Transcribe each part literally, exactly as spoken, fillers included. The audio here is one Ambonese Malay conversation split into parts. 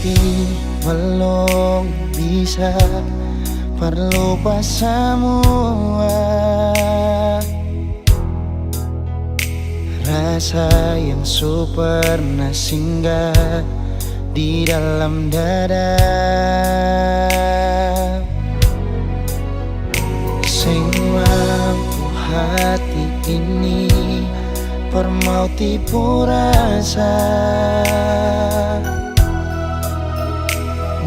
Hati balong bisa par lupa samua. Rasa yang su pernah singgah di dalam dada. Seng mampu hati ini par mau tipu rasa.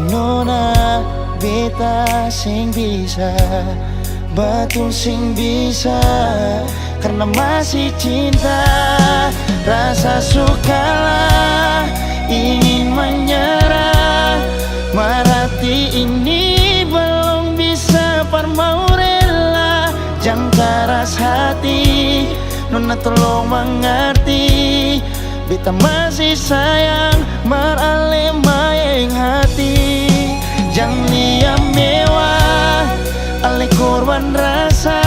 Nona, beta seng bisa, batul seng bisa, karna masih cinta. Rasa su kalah, ingin manyarah, mar hati ini balong bisa par mau rela. Jang karas hati, nona tolong mangarti. Beta masih sayang, mar ale maeng hati. Jang lia mewah, ale korban rasa.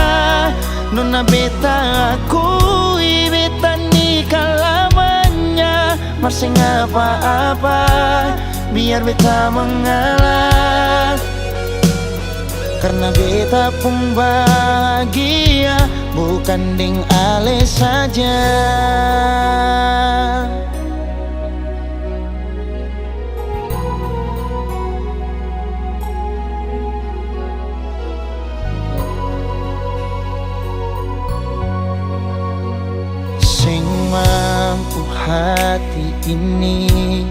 Nona, beta akui, beta ni kalah banya, mar seng apa-apa, biar beta mangalah. Karna beta pung bahagia bukan deng ale saja. Seng mampu hati ini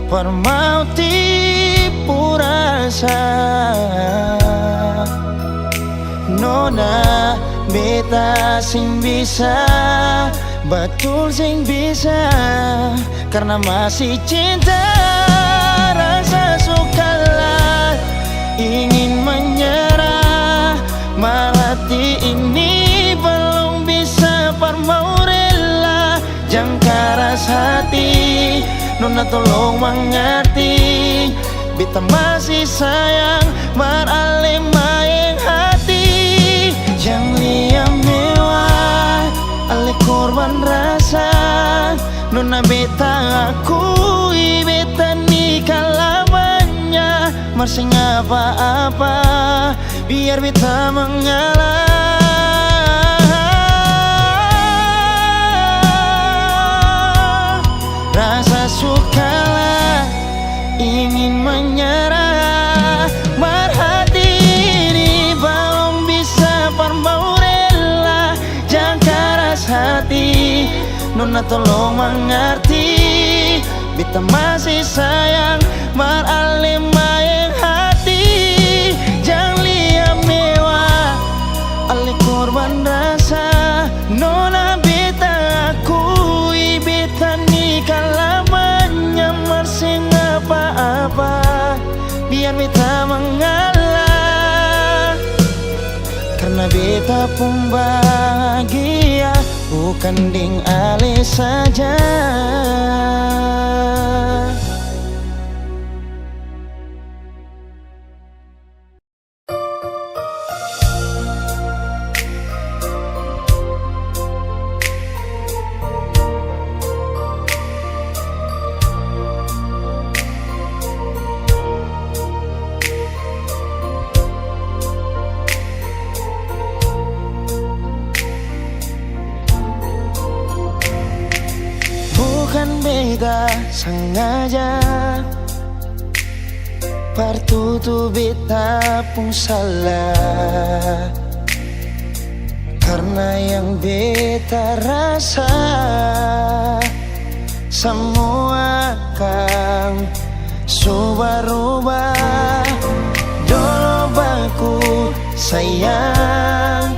par mau tipu rasa. Nona, beta seng bisa, batul seng bisa, karna masih cinta. Rasa su kalah, ingin manyarah, mar hati ini balong bisa par mau rela. Jang karas hati, nona tolong mangarti. Beta masih sayang, mar ale maeng hati. Jang lia mewah, ale korban rasa. Nona, beta akui, beta ni kalah banya, mar seng apa-apa, biar beta mangalah. Rasa su kalah, ingin manyarah, mar hati ini balong bisa par mau rela. Jang karas hati, nona tolong mangarti. Beta masih sayang, mar ale maeng hati. Jang lia mewah, ale korban rasa. Nona, beta akui, beta ni kalah banya, mar seng apa-apa, biar beta mangalah. Karna beta pung bahagia bukan deng ale saja. Bukan beta sangaja par tutu beta pung salah. Karna yang beta rasa, samua akang su barubah. Dolo baku sayang,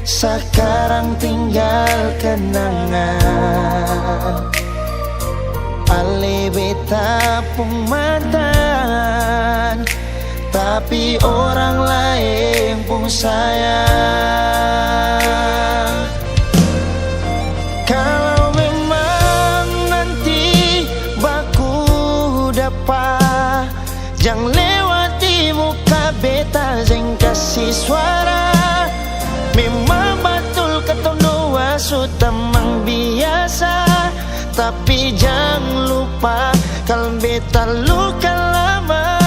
sakarang tinggal kenangan. Ale beta pung mantan, tapi orang laeng pung sayang. jang lupa, kal beta luka lama.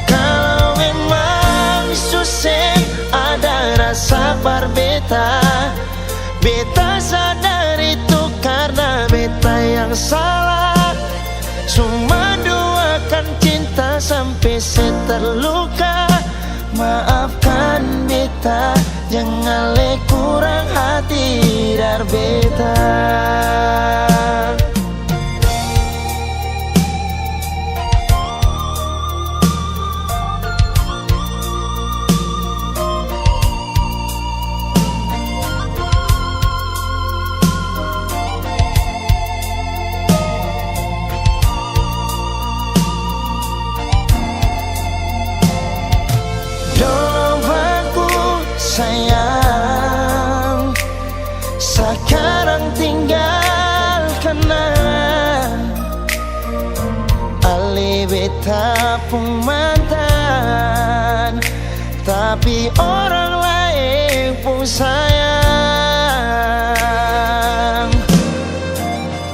Kalo memang su seng ada rasa par beta, beta sadar itu karna beta yang salah. Su manduakan cinta sampe se terluka. Maafkan beta, jangan le kurang hati dar beta. Dolo baku sayang, sakarang tinggal kanang. Ale beta pung mantan, tapi orang laeng pung sayang.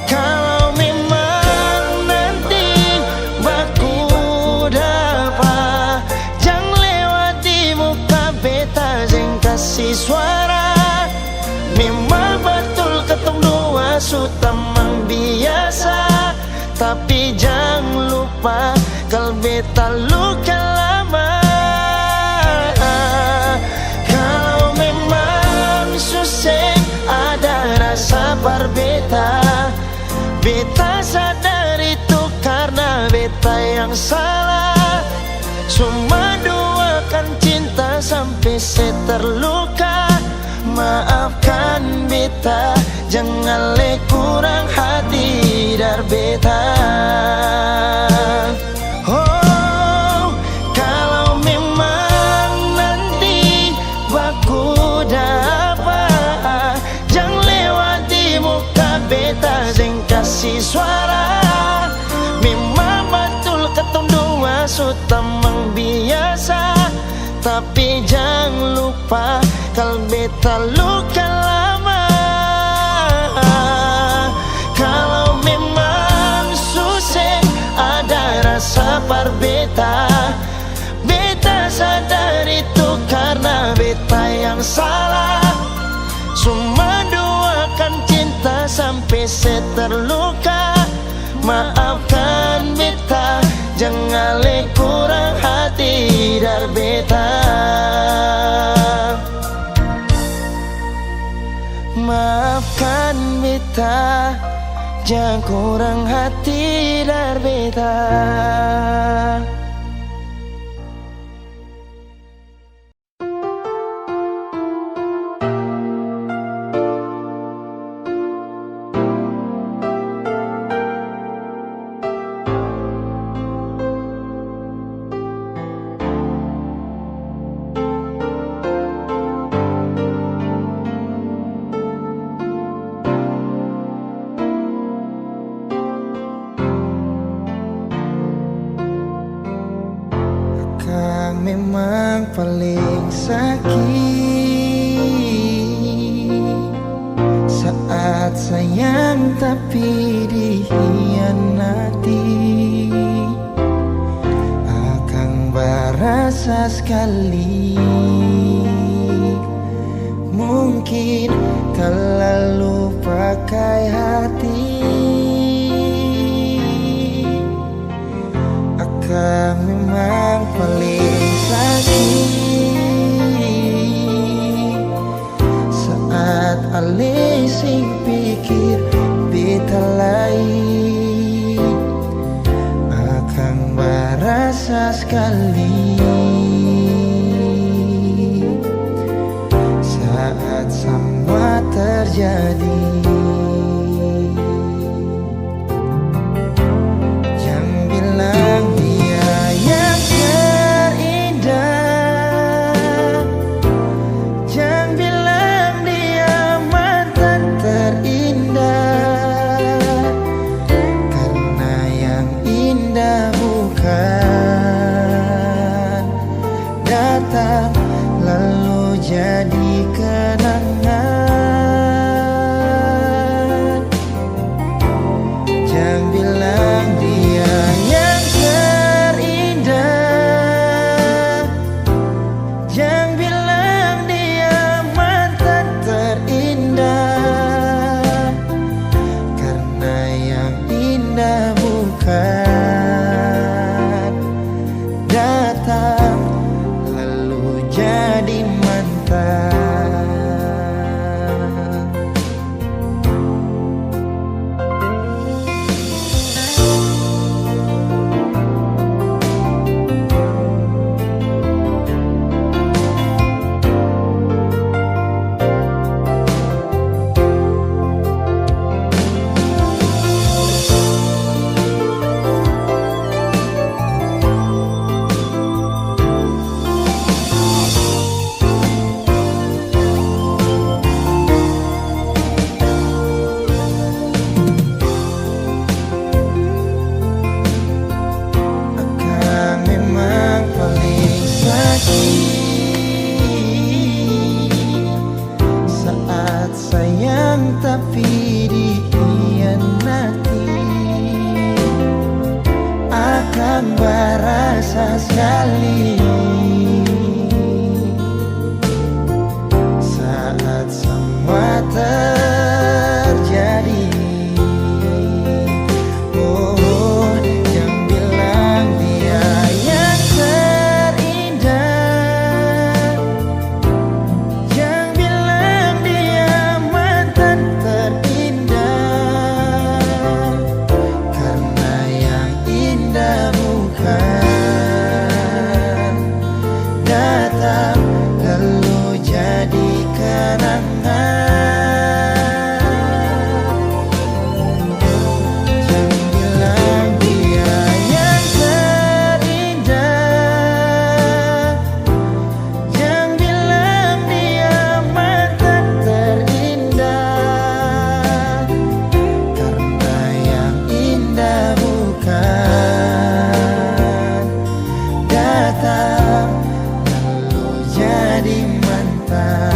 Kalo memang nanti baku dapa, jang lewat di muka beta, seng kasi suara. Memang batul katong dua su tamang biasa, tapi jang lupa kal beta luka lama. Kalo memang su seng ada rasa par beta, beta sadar itu karna beta yang salah. Su manduakan cinta sampe se terluka. Maafkan beta, jangan le kurang hati dar beta. Oh, kalo memang nanti baku dapa, jang lewat di muka beta, seng kasi suara. Memang batul katong dua su tamang biasa, tapi jang lupa kal beta luka lama. Kalo memang su seng ada rasa par beta, beta sadar itu karna beta yang salah. Su manduakan cinta sampe se terluka. Maafkan beta, jangan le kurang hati dar beta. Maafkan beta, jang kurang hati dar beta. Akang memang paling saki saat sayang tapi dihianati. Akang barasa skali, mungkin talalu pakai hati. Akang memang paling saki saat ale seng pikir beta lai. Akang barasa skali saat samua terjadi. Jang bilang dia yang terindah, jang bilang dia mantan terindah, karna yang indah bukan datang lalu jadi kenangan. Akang memang paling saki saat sayang tapi dikhianati. Akang barasa skali saat samua terjadi. Oh, jang bilang dia yang terindah, jang bilang dia mantan terindah, karna yang indah bukan datang lalu jadi kenangan. Jang bilang dia yang terindah, jang bilang dia mantan terindah, karna yang indah bukan datang lalu jadi mantan.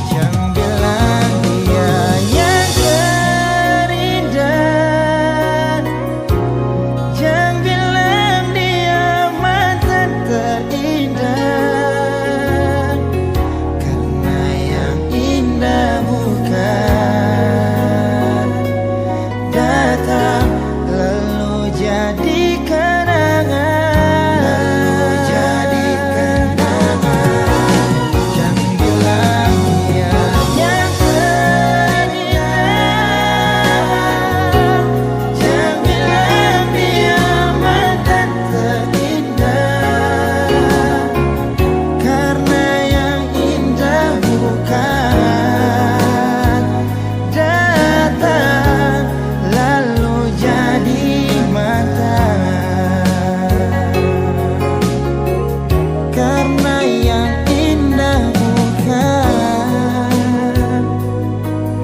Jang bilang dia yang terindah, jang bilang dia mantan terindah, karna yang indah bukan datang lalu jadi kenangan. Lalu jadi kenangan. Jang bilang dia yang terindah, jang bilang dia mantan terindah, karna yang indah bukan datang lalu jadi mantan. Karna yang indah bukan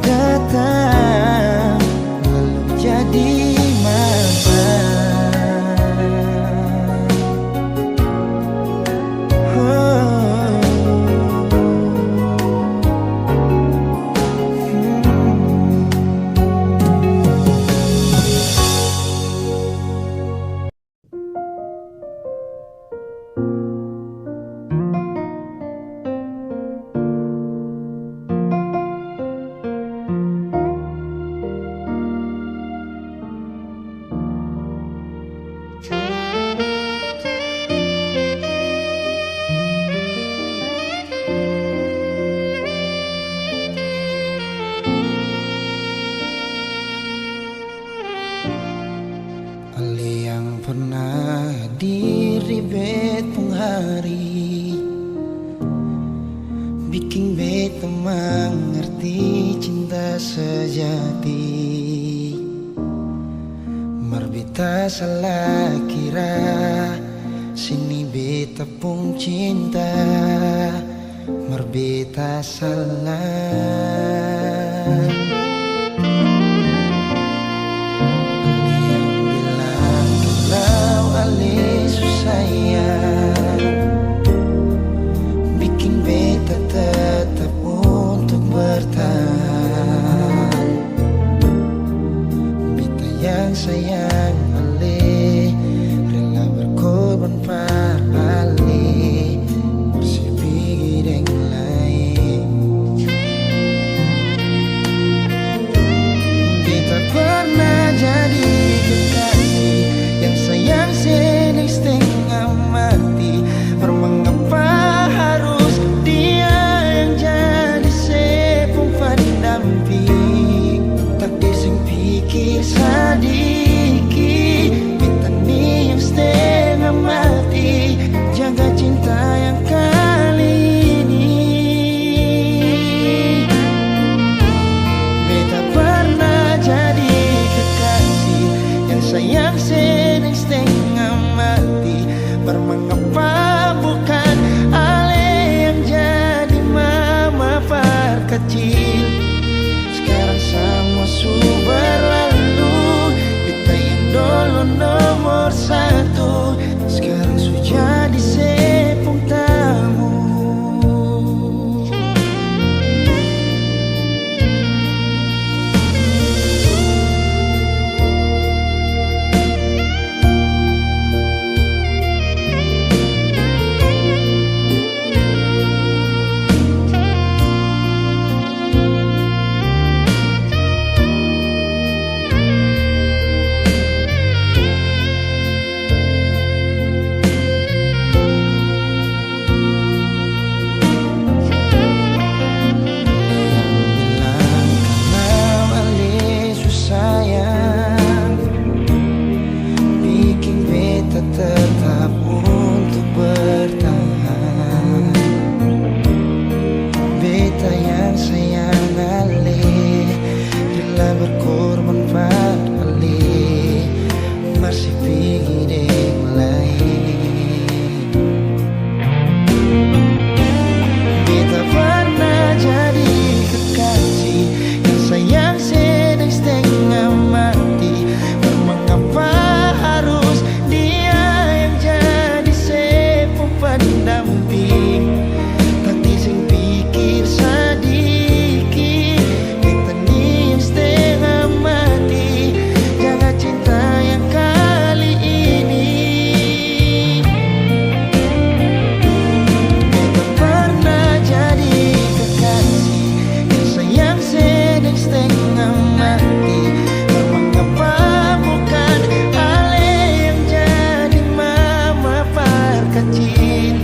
datang lalu jadi mantan. Ale yang pernah hadir di bet pung hari, biking beta mangarti cinta sejati. Mar beta salah kira, sini beta pung cinta, mar beta salah. Ale yang bilang kalau ale su sayang, biking beta tetap untuk bertahan. Beta yang sayang ale, rela berkorban par ale, bersih pigi deng laeng. Beta pernah jadi kekasih, Sedang stenga mati, par mangapa bukan ale yang jadi mama par kacil? Skarang samua su barlalu, beta yang dolo nomor satu, skarang su jadi se pung tamu. Bilang kalau ale su sayang, biking beta tetap untuk bertahan. Beta yang sayang ale, rela berkorban par ale, mar se pigi deng laeng. Beta parna jadi kekasih yang sayang sedang stenga mati. Par mangapa harus dia yang jadi se pung pendamping? Takdir seng pikir sadiki. Beta ni yang stenga mati, jaga cinta yang kali ini. Beta parna jadi kekasih yang sayang sedang stenga mati. Par mangapa bukan ale yang jadi mama par kacil?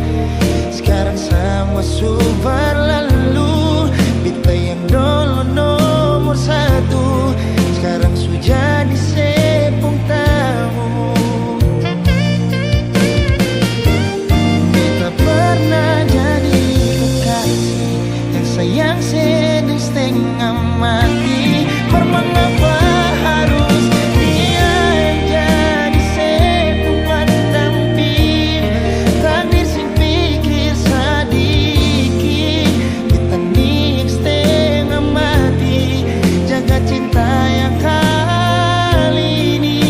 Skarang samua su barlalu, beta yang dolo nomor satu, skarang su jadi se pung tamu. Beta parna jadi kekasih yang sayang sedang stenga mati. Par mangapa harus dia yang jadi se pung pendamping? Takdir seng pikir sadiki, beta ni yang stenga mati, jaga cinta yang kali ini.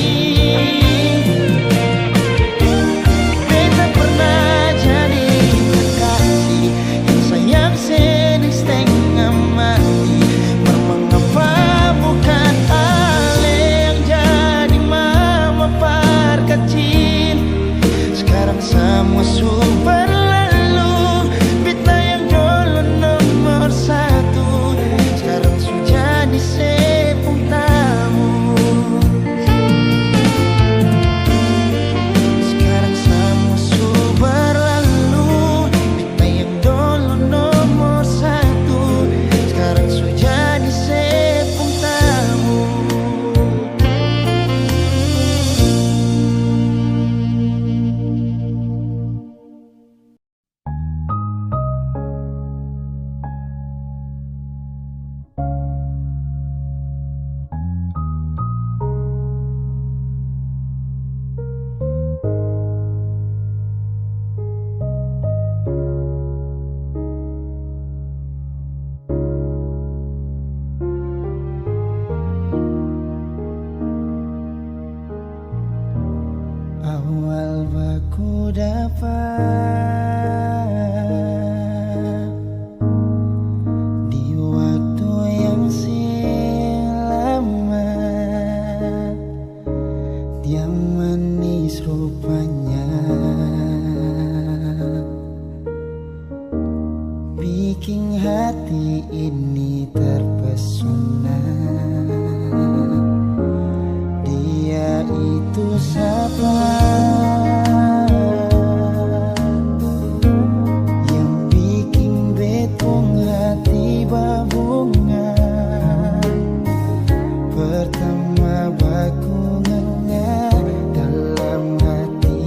Beta parna jadi kekasih yang sayang sedang stenga mati. Par mangapa bukan ale yang jadi mama par kacil? Skarang samua su barlalu, beta yang dolo nomor satu, skarang su jadi se pung tamu. Skarang samua su barlalu, beta yang dolo nomor satu, skarang su jadi se pung tamu. Awal baku dapa di waktu yang seng lama, dia manis rupanya. Biking hati ini terpesona. Dia itu sapa yang biking bet pung hati babunga? Pertama baku nganga dalam hati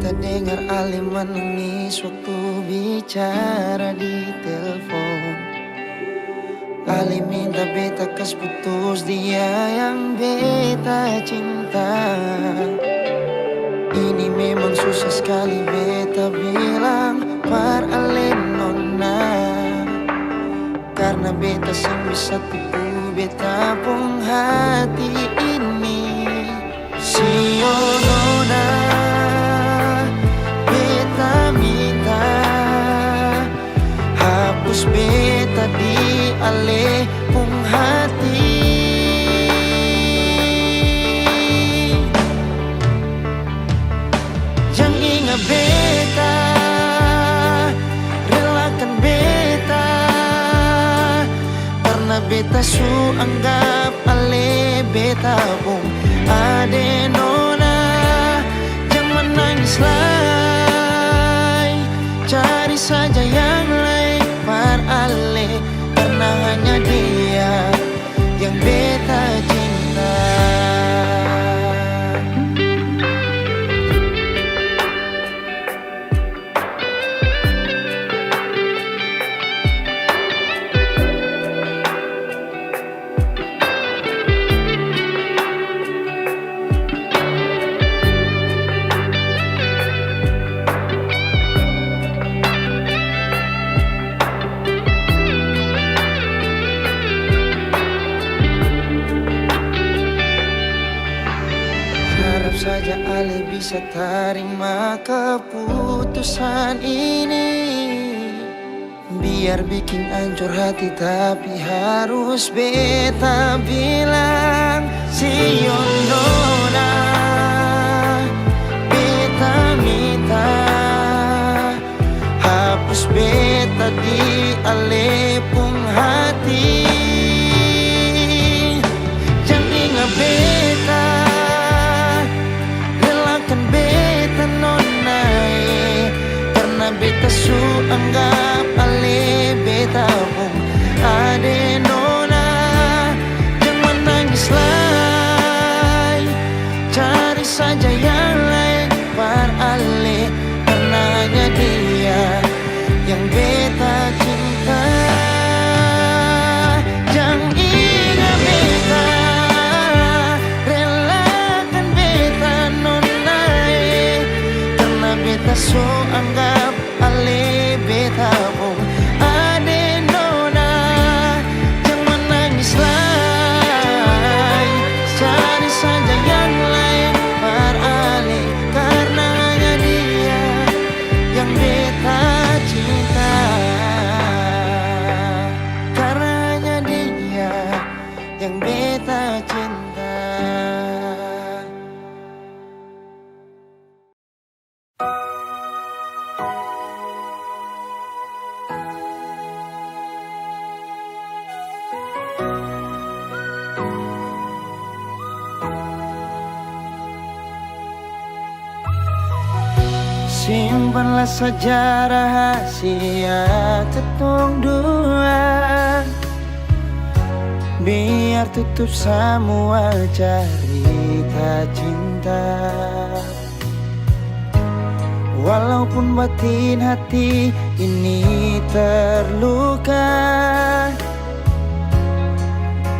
Tadengar Ale manangis waktu bicara di telpon. Ale minta beta kas putus dia yang beta cinta. Ini memang susah skali beta bilang par Ale nona. Karna beta seng bisa tipu beta pung hati ini. Sio nona, beta minta hapus beta di Ale pung hati. Jang inga beta, relakan beta, karna beta su anggap Ale beta pung ade nona. Jang manangis lai, cari saja yang laeng par Ale, karna hanya dia yang beta cinta. Harap saja Ale bisa tarima keputusan ini. Biar biking ancor hati, tapi harus beta bilang, Sion nona, beta minta hapus beta di Ale pung hati. Jang inga beta, relakan beta nona e, karna beta su anggap Ale beta pung ade nona. Jang manangis lai, cari saja yang laeng par Ale, karna hanya dia yang beta cinta. Jang inga beta, relakan beta nona e, karna beta so anggap Ale beta pung ade nona. Jang manangis lai, cari saja yang laeng par Ale, karna hanya dia yang beta cinta, karna hanya dia yang beta cinta. Simpanlah saja rahasia katong dua, biar tutup samua carita cinta. Walaupun batin hati ini terluka,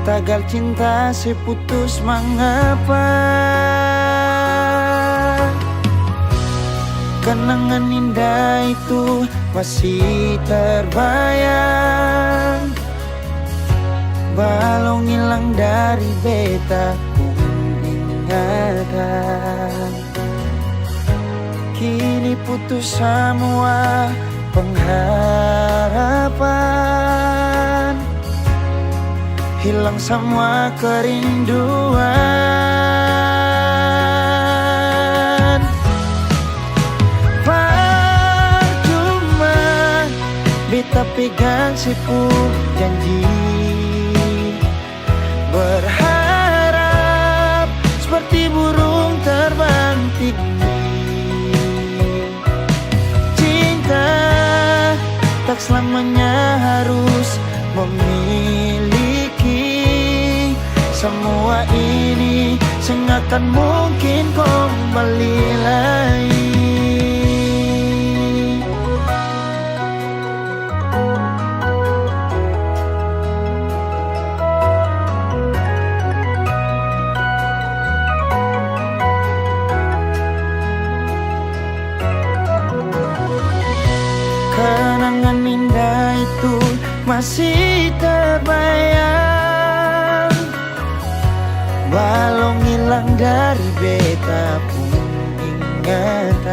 tagal cinta se putus mangapa. Kenangan indah itu masih terbayang, balong ilang dari beta pung ingatan. Kini putus samua pengharapan, hilang samua kerinduan. Parcuma beta pegang se pung janji, berharap seperti burung terbang tinggi. Cinta tak selamanya harus memiliki. Samua ini seng akan mungkin kembali lai. Masih terbayang, balong ilang dari beta pung ingatan.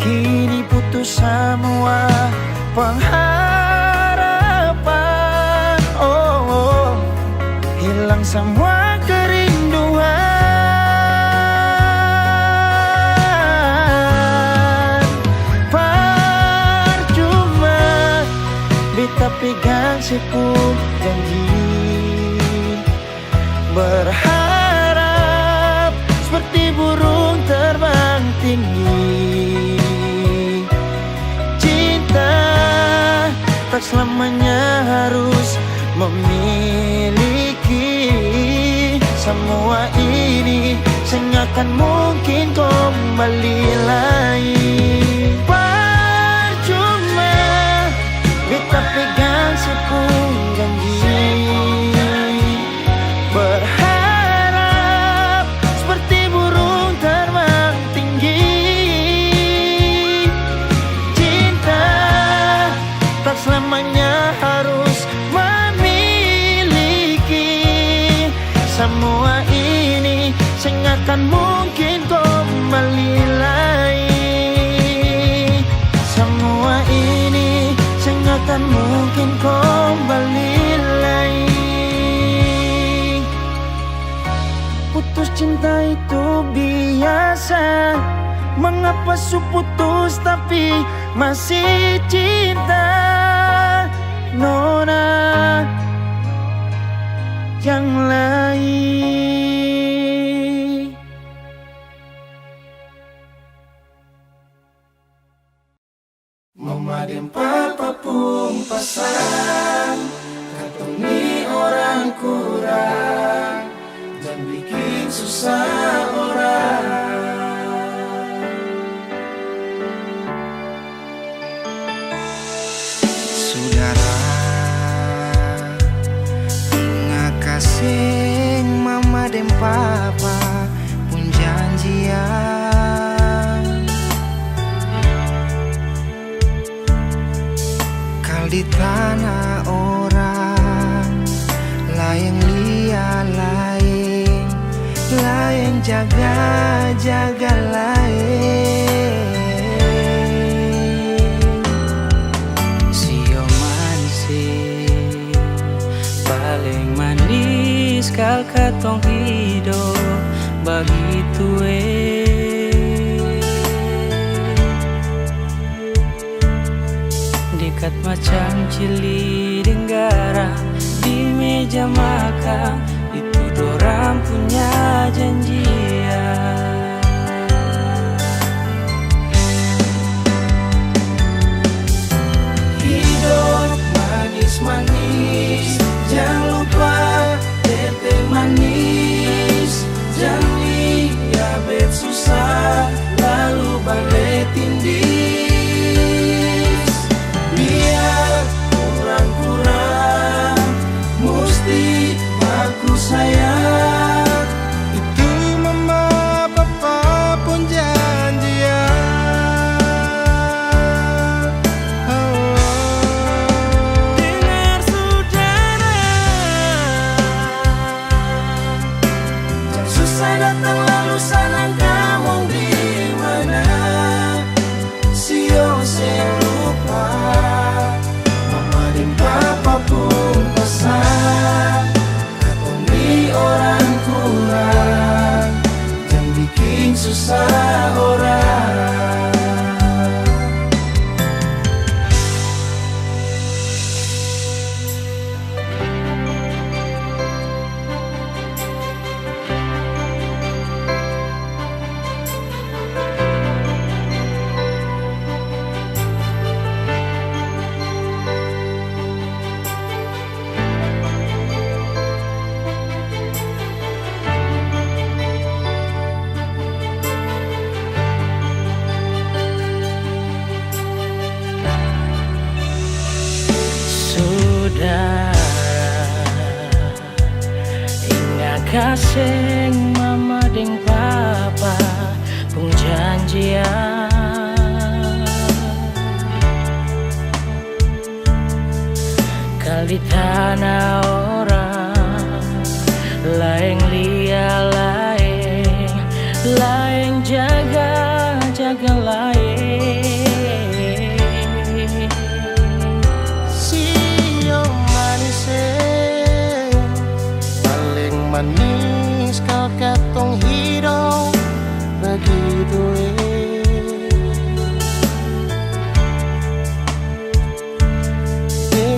Kini putus samua pengharapan, oh, oh. Hilang samua kerinduan. Parcuma beta pegang se pung janji. Berharap seperti burung terbang tinggi. Cinta tak selamanya harus memiliki. Semua ini seng akan mungkin kembali lai. Parcuma beta pegang se pung janji. Berharap seperti burung terbang tinggi. Cinta tak selamanya harus memiliki. Semua ini seng akan mungkin kembali lai. Semua ini seng akan mungkin kembali lai. Putus cinta itu biasa. Mengapa su putus tapi masih cinta, nona, yang lain? Mama deng papa pung pasan, katong ni orang kurang, jang biking susah orang. Sudara, inga kaseng mama deng papa pung janjian. Kal di tana orang, laeng lia laeng, laeng jaga, jaga laeng. Sio manis e, paleng manis kal katong hidop bagitu e. Dekat macam cili deng garam di meja makang, itu dorang punya janjian. Hidop manis-manis, jang lupa tete manis, jang lia bet susah, lalu bale tindis. Biar kurang-kurang, musti baku sayang. Itu mama papa pung janjian. Oh. Dengar sudara, jang susah datang lalu sanang kamong di mana. Sio seng lupa mama deng papa pung pasan. Katong ni orang kurang, jang biking susah orang. Mana orang laeng lia laeng, laeng jaga, jaga laeng. Sio manis e, paleng manis kal katong hidop bagitu e.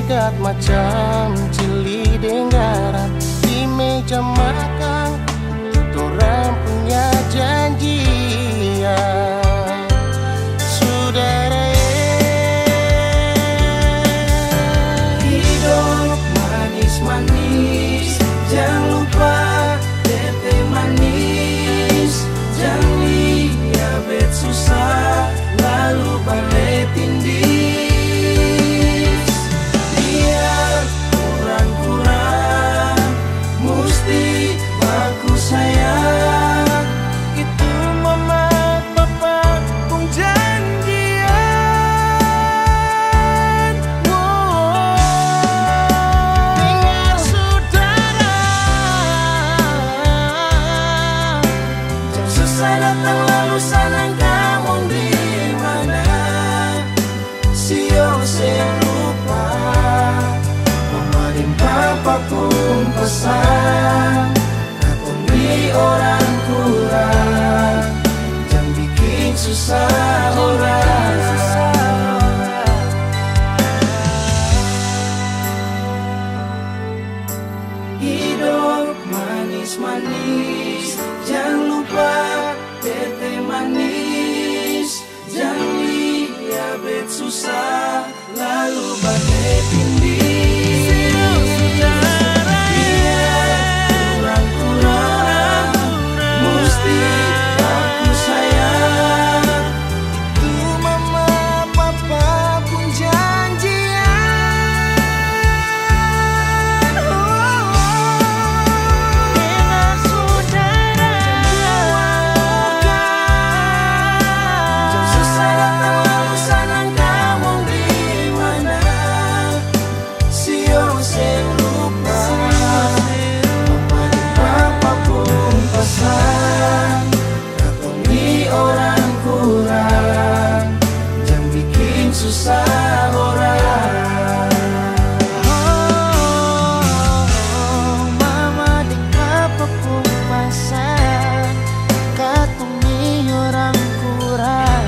Dekat macam cili deng garam di meja makang, tu torang punya janjian, sudara e. Hidop manis-manis, jang lupa tete manis, jang lia bet susah, lalu bale tindis. Biar kurang-kurang, musti baku sayang. Itu mama papa pung janjian. Wow. Dengar sudara, jang susah datang lalu sanang, kamong di mana? Sio seng lupa mama deng papa pung pasan. Katong ni orang kurang, jang biking susah orang. Hidop manis-manis, jang lupa tete manis. Jang lia bet susah, lalu bale tindis. Biar kurang-kurang, musti baku sayang. Itu mama papa pung janjian. Dengar sudara. Susah datang lalu sanang, kamong di mana? Sio seng lupa mama deng papa pung pasan. Katong ni orang kurang, jang biking susah orang. Oh, mama deng papa pung pasan, katong ni orang kurang,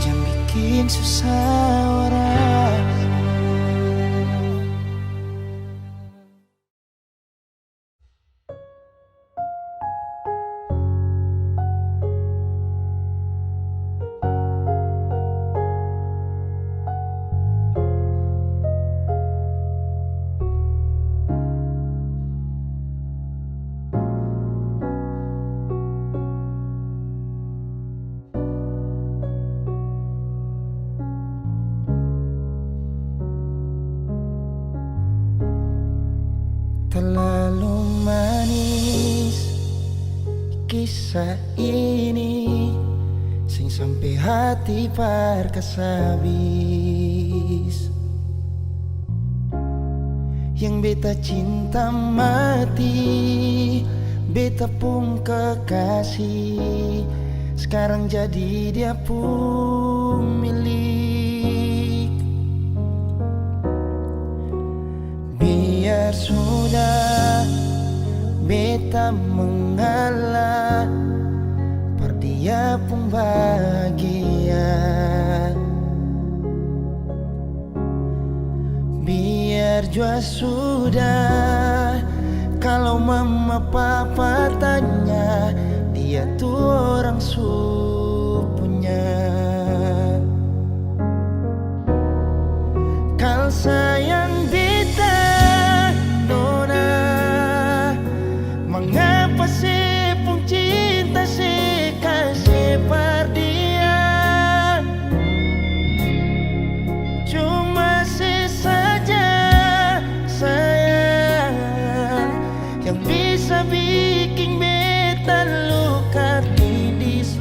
jang biking susah orang. Talalu manis kisah ini, seng sampe hati par kas abis. Yang beta cinta mati, beta pung kekasih, skarang jadi dia pung milik. Biar sudah beta mengalah par dia pung bahagia. Biar jua sudah, kalo mama papa tanya, dia tu orang su punya. Kal sayang beta nona, mangapa se pung cinta se kase par dia? Cuma se saja sayang yang bisa biking beta luka tindis.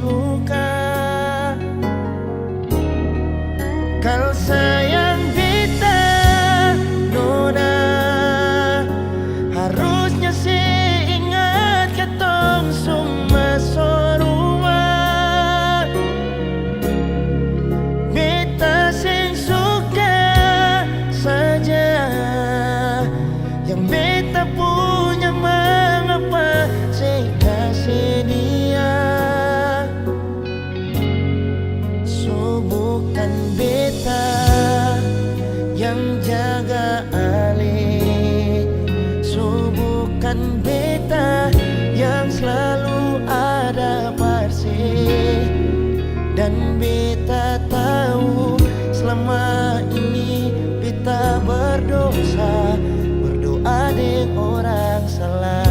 Beta punya mangapa se kase dia? So bukan beta yang jaga ale, so bukan beta yang selalu ada par se. Dan beta tau selama ini beta berdosa, berdoa deng orang salah.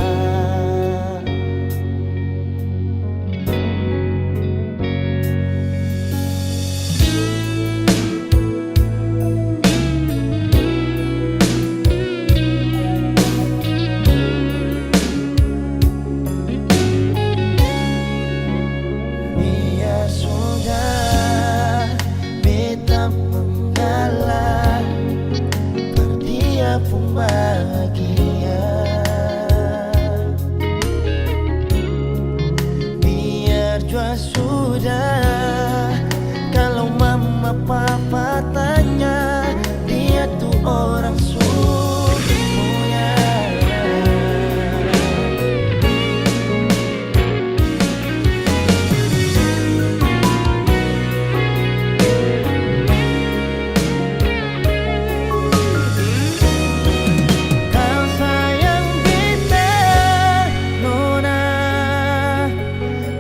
Biar sudah beta pung kalah, par dia pung bahagia. Biar jua sudah, kalo mama papa tanya, dia tu orang su punya. Kau sayang beta, nona.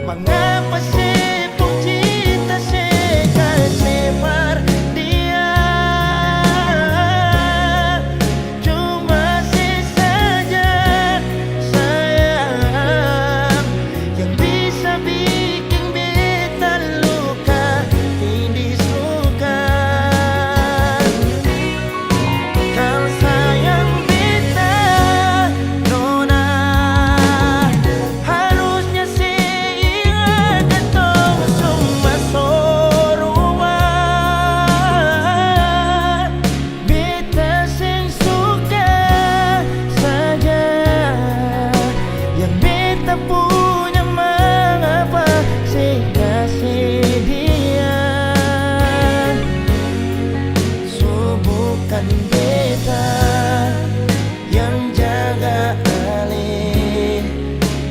Mangapa se pung cinta se kase par dia? Cuma se saja sayang yang bisa biking beta luka, tindis luka. Kal sayang beta, nona, harusnya se inga katong su basarua. Beta seng suka saja yang beta punya, mangapa se kase dia. Su bukan beta yang jaga ale,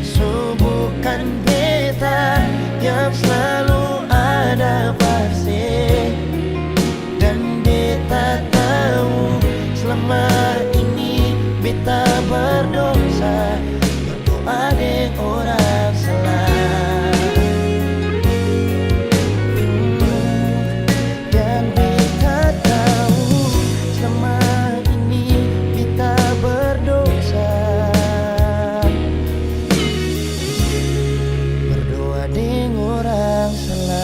su bukan beta yang slalu ada par se. Dan beta tau, slama ini beta berdosa, berdoa deng orang salah. Hmm, dan beta tau, slama ini beta berdosa, berdoa deng orang salah.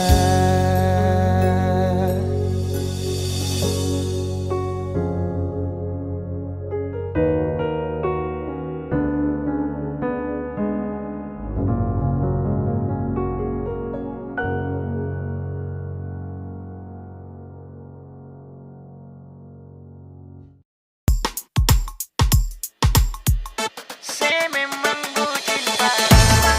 Se memang bucin parah.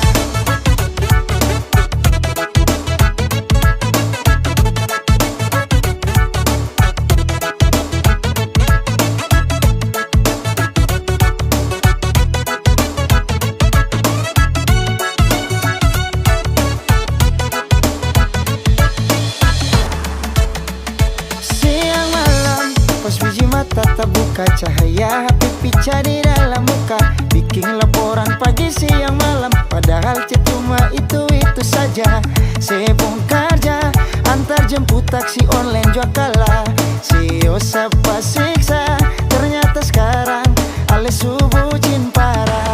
Siang malam, pas biji mata tabuka, cahaya H P pica di dalam muka, biking laporan pagi, siang, malam, padahal chat cuma itu-itu saja. Se pung karja, antar jemput, taksi online jua kalah. Si Yosep basiksa, ternyata skarang ale su bucin parah.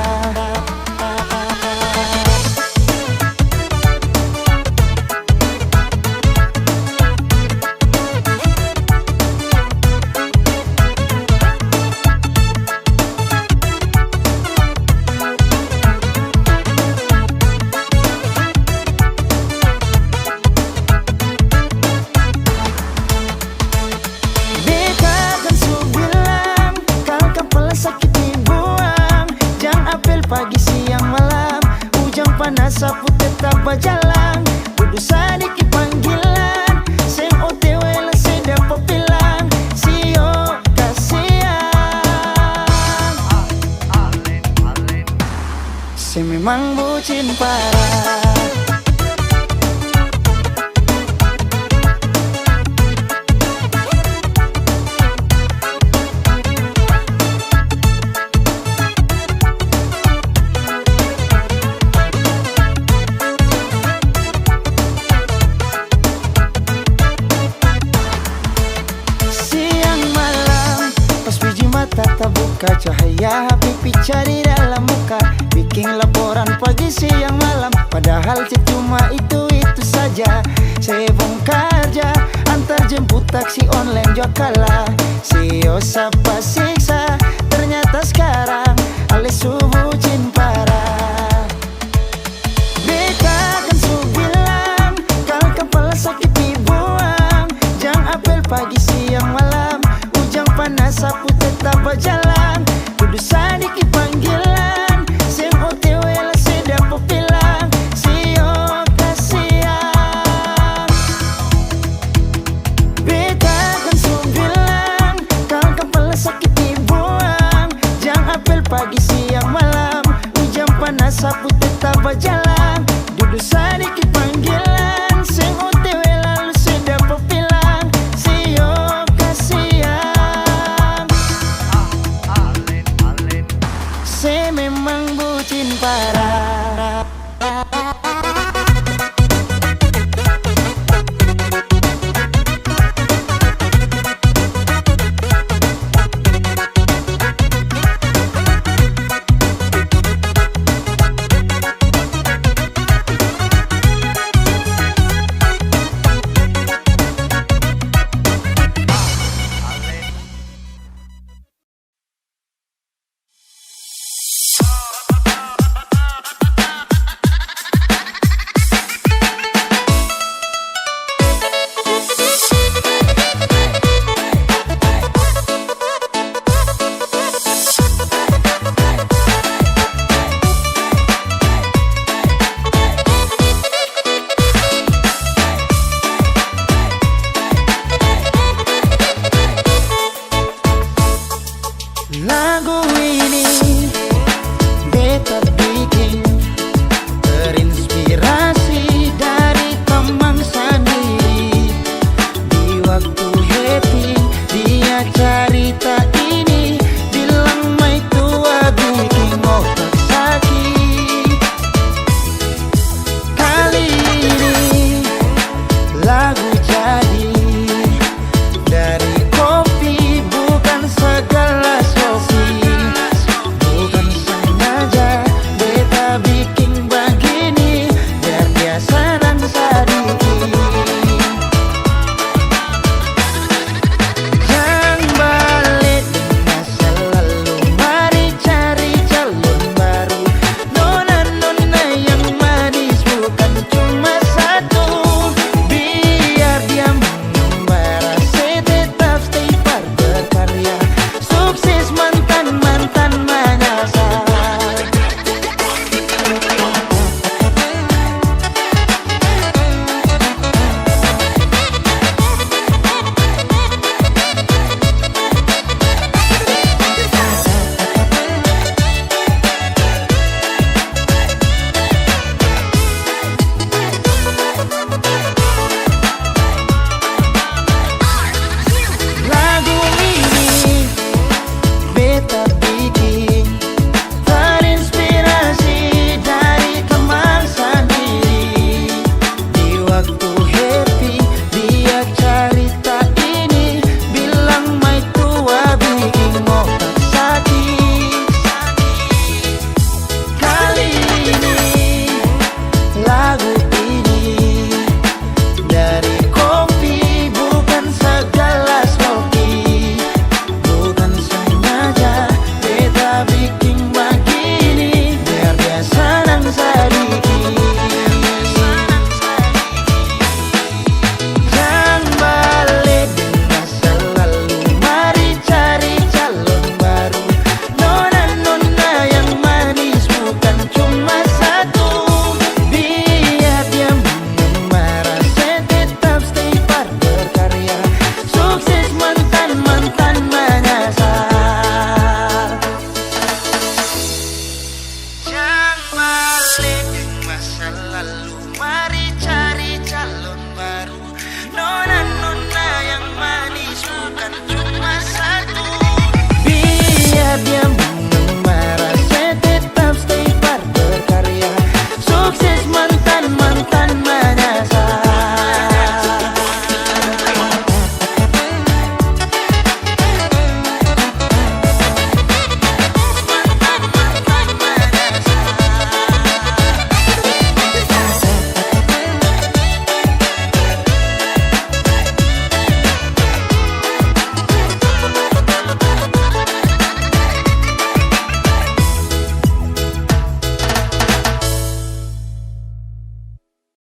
Beta kan su bilang, kal kapala saki dibuang, jang apel pagi siang malam, ujang panas sapu tetap bajalang, dudu sadiki panggilan, seng O T W la se dapa bilang, sio kasiang. Memang bucin parah. Siang malam, pas biji mata tabuka, cahaya H P pica di dalam muka, biking laporan pagi, siang, malam. Padahal cuma itu-itu saja. Se bongkar ja, antar jemput, taksi online jua kalah. Se osa pasiksa, ternyata skarang ale su bucin parah. Beta kan su bilang, kal kapala saki pi buang. Jang apel pagi, siang, malam, ujang panas, sapu tetap bajalang. Dudu sadiki panggilan, seng O T W la se dapa pilang. Sio kasiang. Beta kan su bilang, kal kapala saki pi buang. Jang apel pagi, siang, malam, ujang panas, sapu tetap bajalang. Dudu sadiki panggilan, seng O T W lalu se dapa pilang. Sio kasiang. Se memang bucin parah.